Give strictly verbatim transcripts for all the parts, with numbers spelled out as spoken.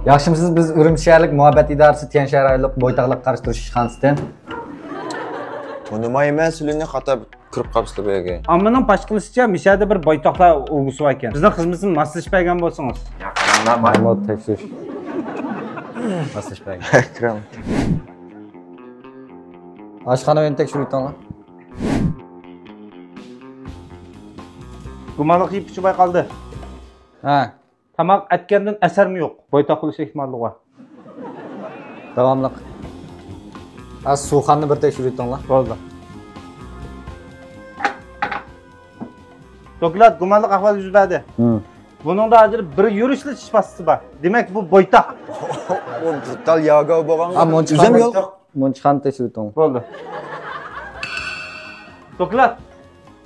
ياخشىمۇسىز؟ بىز ئۈرۈمچى شەھەرلىك مۇھەببەت ئىدارىسى تيەنشەن رايونلۇق بويتاقلىققا قارشى تۇرۇش ئىشخانىسىدىن. تونۇمايمەن سىلىنى، خاتا كىرىپ قاپسىلە بۇ يەرگە. ئاممىنىڭ پاش قىلىشىچە، مىشەدە بىر بويتاقلار ئۇلگىسى بار ئىكەن. بىزنىڭ خىزمىتىمىز ماسلىشىپ بەرگەن بولسىڭىز. ياق، قاراڭلار، بار. مەلۇمات تەكشۈرۈش. ماسلىشىپ بەرگەن. ئەكرەم. ئاشخانا ئۆيىنى تەكشۈرۈپ ئۆتۈڭلار. گۇمانلىق يىپ ئۇچۇپ قالدى. ھە. تاماق ئەتكەندىن ئەسەرمۇ يوق. بويتاق بولۇش ئېھتىماللىقى بار. داۋاملىق. ھە، سۇخاننى بىر تەكشۈرۈۋېتىڭلار. بولدى. دوكلات، گۇمانلىق ئەھۋال يۈز بەردى. ھىم. بۇنىڭدا ھازىر بىر يۈرۈشلا چىش پاستىسى بار. دېمەك، بۇ بويتاق. ئۇ بىر تال ياگا بولغان. ھە، مۇنچىخان. ئۆزۈم يوق. مۇنچىخاننى تەكشۈرۈۋېتىڭ. بولدى. دوكلات.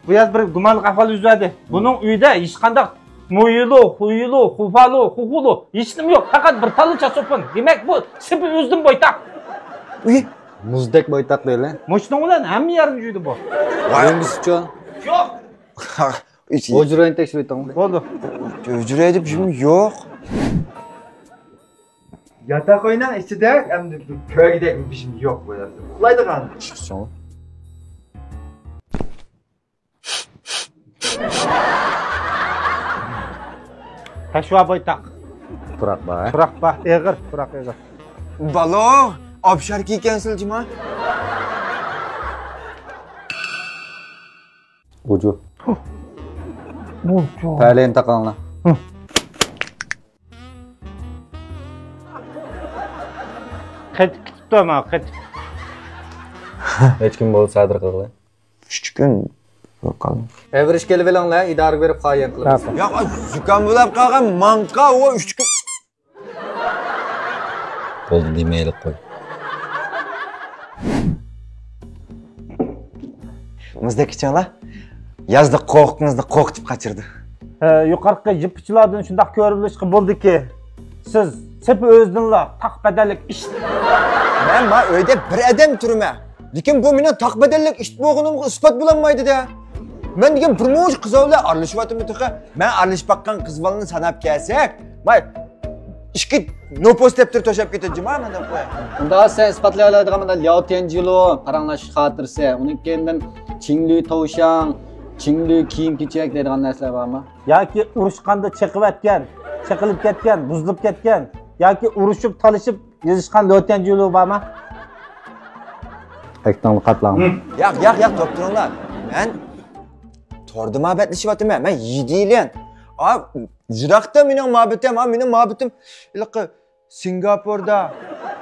بۇ يەردە بىر گۇمانلىق ئەھۋال يۈز بەردى. بۇنىڭ ئۆيىدە ھېچقانداق مويىلۇ، خۇيىلۇ، خۇفالۇ، خۇخۇلۇ ھېچنېمە يوق. پەقەت بىر تاللا چاسوپۇن. دېمەك، بۇ سېپى ئۆزىدىن بويتاق. ئۇي، مۇزدەك بويتاق دەيلى. مۇشۇنىڭ بىلەن ھەممە يەرنى يۇيىدۇ بۇ. ۋاي. يۇيمىسىچۇ؟ يوق. ھۇجرىنى تەكشۈرۈۋېتىڭ. بولدى. ھۇجرا دەپ بىر يوق. ياتاق ئۆينىڭ ئىچىدە ئەمدى بىر كۆرگۈدەك بىر يوق بۇ يەردە. ئۇخلايدىغان. چىقسۇن. پەشۋا بويتاق. پۇراق بار. پۇراق بار. ئېغىر، پۇراق ئېغىر. بالو، ئابشار كىيگەنسىل جۇما. ئۇجۇ. ئۇجۇ. پەلەينى تاقاڭلار. قېتىپ كېتىپتۇ مانا، قېتىپ. ھېچكىم بولسا سادىر قىلغىلى. ئۈچ كۈن بولۇپ قالدى. ئەۋرىشكە ئېلىۋېلىڭلار، ئىدارىگە بېرىپ قايىل قىلىمىز. ياق، زۇكام بولۇپ قالغان ماڭقا، ئۇ ئۈچ كۈن. بولدى، دېمەيلى قوي. مۇزدەك ئىچىڭلار. يازدا قورققىنىزدا قورقۇتۇپ قاچۇرىدۇ. ھە، يۇقىرىقى يىپ ئۇچلاردىن شۇنداق كۆرۈۋېلىشقا بولدىكى، سىز سېپى ئۆزىدىنلا تاق بەدەنلىك ئىت. مەن ما ئۆيدە بىر ئادەم تۇرىمەن. لېكىن بۇ مېنىڭ تاق بەدەنلىك ئىت بولغىنىمغا ئىسپات بولالمايدۇ-دە. مەن دېگەن بىر مۇنچە قىز بىلەن ئارىلىشىۋاتىمەن تېخى. مەن ئارىلىشىپ باققان قىز بالىنى ساناپ كەلسەك، ماي، ئىككى نوپۇس دەپتىرى توشاپ كېتىدۇ جۇما مانا بۇ. ئۇندا سەن ئىسپاتلايالايدىغان مانا لياۋ تيەنجىلۇ، قاراڭلار خاتىرىسى، ئۇنىڭ كەينىدىن چىڭلۈي توۋشاڭ، چىڭلۈي كىيىم-كېچەك دەيدىغان نەرسىلەر بارمۇ؟ ياكى ئۇرۇشقاندا چېقىۋەتكەن، چېقىلىپ كەتكەن، بۇزۇلۇپ كەتكەن، ياكى ئۇرۇشۇپ، تالىشىپ يېزىشقان لياۋ تيەنجىلۇ بارمۇ؟ ئەكتىڭنى قاتلاڭ. ياق، ياق، ياق، توپ تۇرۇڭلار. مەن توردا مۇھەببەتلىشىۋاتىمەن. مەن يىدىلەن. ئا، يىراقتا مېنىڭ مۇھەببىتىم، ئا، مېنىڭ مۇھەببىتىم ھېلىقى سىنگاپوردا.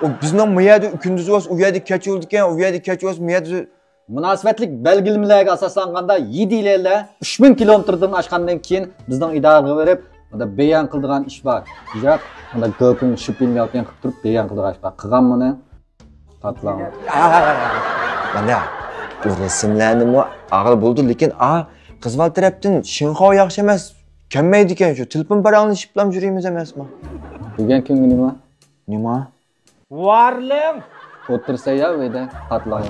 ئۇ بىزنىڭ بۇ يەردە كۈندۈز بولسا، ئۇ يەردە كەچ بولىدىكەن، ئۇ يەردە كەچ بولسا، بۇ يەردە. مۇناسىۋەتلىك بەلگىلىمىلەرگە ئاساسلانغاندا، يىدىلەنلەر ئۈچ مىڭ كىلومېتىردىن ئاشقاندىن كېيىن بىزنىڭ ئىدارىگە بېرىپ، مۇندا بېيان قىلىدىغان ئىش بار. يىراق، مۇندا گېكۇڭ شىپىن ياپىن قىلىپ تۇرۇپ بېيان قىلىدىغان ئىش بار. قىلغان بۇنى. قاتلاڭ. مانا، بۇ رەسىملەرنىمۇ ئاغىل بولدى، لېكىن ئا، قىز بالا تەرەپتىن شىنخۇا ياخشى ئەمەس، كەلمەيدىكەن شۇ. تېلېفون پاراڭلىشىپلا يۈرىمىز ئەمەسمۇ؟ بۈگۈن كۈنگە نېمە؟ نېمە؟ ۋارلىڭ! ئولتۇرسا يا ئۆيدە، قاتلاڭ.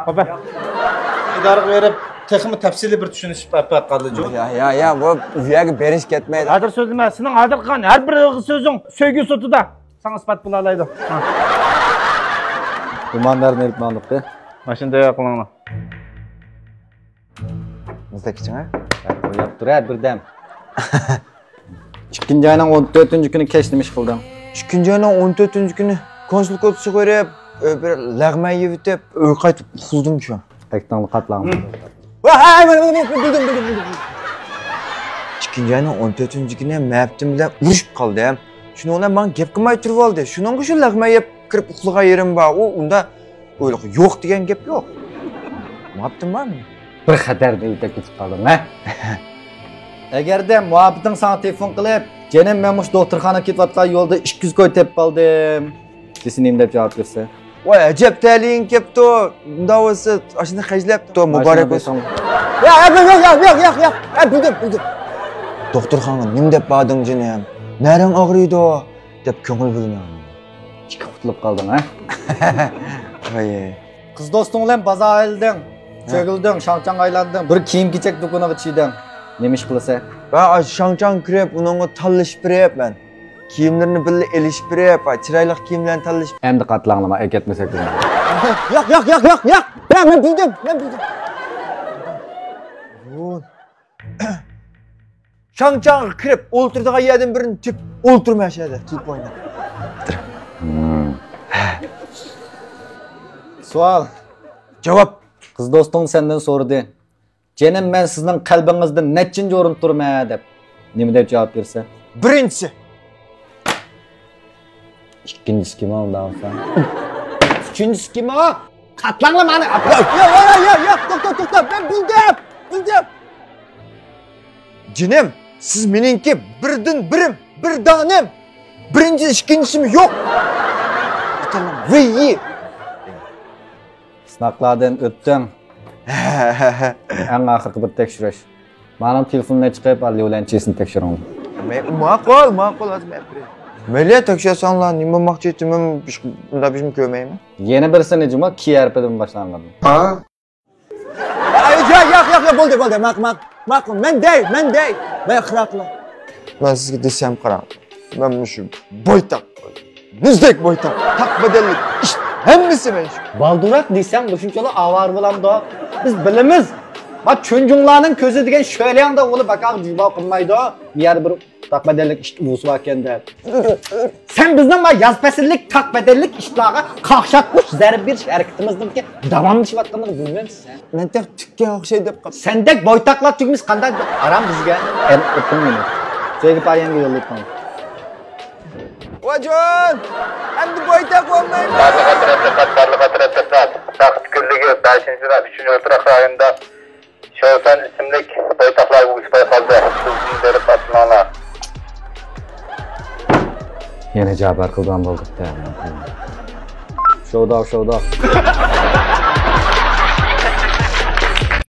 خوپ. ئىدارىگە بېرىپ، تېخىمۇ تەپسىلىي بىر چۈشىنىشىپ ئەپ باققانلىجۇ. يا، يا، يا، بۇ، بۇ يەرگە بېرىش كەتمەيدۇ. ھازىر سۆزلىمە، سېنىڭ ھازىر قىلغان ھەر بىر ئېغىز سۆزۈڭ سۆيگۈ سوتىدا. ساڭا ئىسپات بولالايدۇ. ھە. گۇماندارنى ئېلىپ ماڭدۇق. ماشىنا تەييار قىلىڭلار. مۇزدەك ئىچىڭە. ئويلاپ تۇر، ھە، بىردەم. ئىككىنچى ئاينىڭ ئون تۆتىنچى كۈنى كەچتە نېمە ئىش قىلدىڭ؟ ئىككىنچى ئاينىڭ ئون تۆتىنچى كۈنى كونسۇلكوتسىغا بېرىپ، بىر لەغمەن يېۋېتىپ، ئۆيگە قايتىپ ئۇخلىدىم شۇ. ئەكتىڭنى قاتلاڭ. ۋاي، ھەي، ھەي، ھەي، ھەي، بىلدىم، بىلدىم، بىلدىم. ئىككىنچى ئاينىڭ ئون تۆتىنچى كۈنى مەپتىم بىلەن ئۇرۇشۇپ قالدىم. شۇنىڭ بىلەن ماڭا گەپ قىلماي تۇرۇۋالدى. شۇنىڭغا شۇ لەغمەن يەپ كىرىپ ئۇخلىغان يېرىم بار. ئۇ ئۇندا ئويلىق يوق دېگەن گەپ يوق. ماپتىم بارمۇ؟ بىر خەتەردىن ئۆتۈپ كېتىپ قالدىڭ، ھە؟ ئەگەردە مۇھەببىتىڭ ساڭا تېلېفون قىلىپ، جېنىم، مەن مۇشۇ دوختۇرخانىغا كېتىۋاتقان يولدا ئىككى يۈز كوي تېپىپ ئالدىم دېسە، نېمە دەپ جاۋاب بېرىسەن؟ ۋاي، ئەجەب تەلىيىڭ كەپتۇ. ئۇنداق بولسا، ئاشۇنى خەجلەپ تو، مۇبارەك بولسۇن. ياق، ياق، ياق، ياق، ياق، ياق. ھە، بىلدىم، بىلدىم. دوختۇرخانىغا نېمە دەپ باردىڭ، جېنىم؟ نەرىڭ ئاغرىيدۇ؟ دەپ كۆڭۈل بۆلمەڭ. ئىككى قۇتۇلۇپ قالدىڭ، ھە؟ ۋاي. قىز دوستۇڭ بىلەن بازار ئايلىدىڭ، ھە. چۆگۈلدۈڭ، شاڭچاڭغا ئايلاندىڭ، بىر كىيىم-كېچەك دۇكىنىغا چىدىڭ. نېمە ئىش قىلىسەن؟ ھە، شاڭچاڭ كىرىپ، ئۇنىڭغا تاللىشىپ بېرىپ مەن. كىيىملىرىنى بىللە ئېلىشىپ بېرىپ، چىرايلىق كىيىملەرنى تاللىشىپ. ئەمدى قاتلاڭلىما، ئەكەتمىسەك بولمايدۇ. ياق، ياق، ياق، ياق، ياق! ياق، مەن بىلدىم، مەن بىلدىم. شاڭچاڭغا كىرىپ، ئولتۇرىدىغان يەردىن بىرنى تېپىپ ئولتۇرما شۇ يەردە، تېلېفون ئويناپ. سوئال. جاۋاب. قىز دوستۇڭ سەندىن سورىدى. جېنىم، مەن سىزنىڭ قەلبىڭىزدە نەچچىنچى ئورۇندا تۇرىمەن دەپ. نېمە دەپ جاۋاب بېرىسەن؟ بىرىنچىسى. ئىككىنچىسى كىم ئۇنداق بولسا؟ ئۈچىنچىسى كىم ئۇ؟ قاتلاڭلا مانا. ياق، ياق، ياق، ياق، ياق، توختا، توختا، توختا. مەن بىلدىم، بىلدىم. جېنىم، سىز مېنىڭكى بىردىن بىرىم، بىر دانەم. بىرىنچى، ئىككىنچىسىمۇ يوق. ئاتالام، ۋىيي. سىناقلاردىن ئۆتتۈڭ. ئەڭ ئاخىرقى بىر تەكشۈرۈش. مانىڭ تېلېفونىنى چىقىرىپ، ليۇ لەنچىسىنى تەكشۈرۈڭ. مە-، ماقۇل، ماقۇل، ھازىر مەن بېرەي. مەيلى، تەكشۈرسەڭلار، نېمە بولماقچى، تېمىم، بۇنداق بىر ئىشنى كۆرمەيمەن. يەنە بىرسىنى جۇما، كى ھەرپىدىن باشلانغان. ھە؟ ئاي، ياق، ياق، ياق، ياق، بولدى، بولدى، ماق-، ماق-، ماقۇل، مەن دەي، مەن دەي، مەن خىراقلا. مەن سىزگە دېسەم، قاراڭ، مەن مۇشۇ بويتاق، مۇزدەك بويتاق، تاق بەدەللىك ئىش، ھەممىسى مەن شۇ. بالدۇراق دېسەڭ، مۇشۇنچىلا ئاۋارە بولامدۇ؟ بىز بىلىمىز. ما چۈنجۇڭلارنىڭ كۆزى دېگەن شۆلياڭدا ئۇلى باكاغا جۇبا قىلمايدۇ. يەنە بىر تاق بەدەللىك ئىت ئۇۋىسى باركەن-دە. سەن بىزنىڭ ما ياز پەسىللىك تاق بەدەللىك ئىتلارغا قاقشاتقۇچ زەربە بېرىش ھەرىكىتىمىزنىڭكى داۋاملىشىۋاتقانلىقىنى بىلمەمسەن؟ مەن تېخى تۈككە ئوخشاي دەپ قاپتۇ. سەندەك بويتاقلار تۈگمىسە قانداق ھارام بىزگە؟ ئەن ئوقۇڭ مېنى. سۆيگۈ پايەڭگە يوللايتتىڭ. ۋاجۇن! ئەمدى بويتاق بولمايمەن! بارلىق ئەترەت دىققەت، بارلىق ئەترەت دىققەت! تاق كۈنلۈكى بەشىنچى ۋە ئۈچىنچى ئولتۇراق رايونىدا شوسەن ئىسىملىك بويتاقلار ئۆگىتىپ قالدى. سىزدىن بېرىپ ئاتلىنىڭلار. يەنە جابار قىلىدىغان بولدۇق-دە. شوۋداۋ، شوۋداۋ.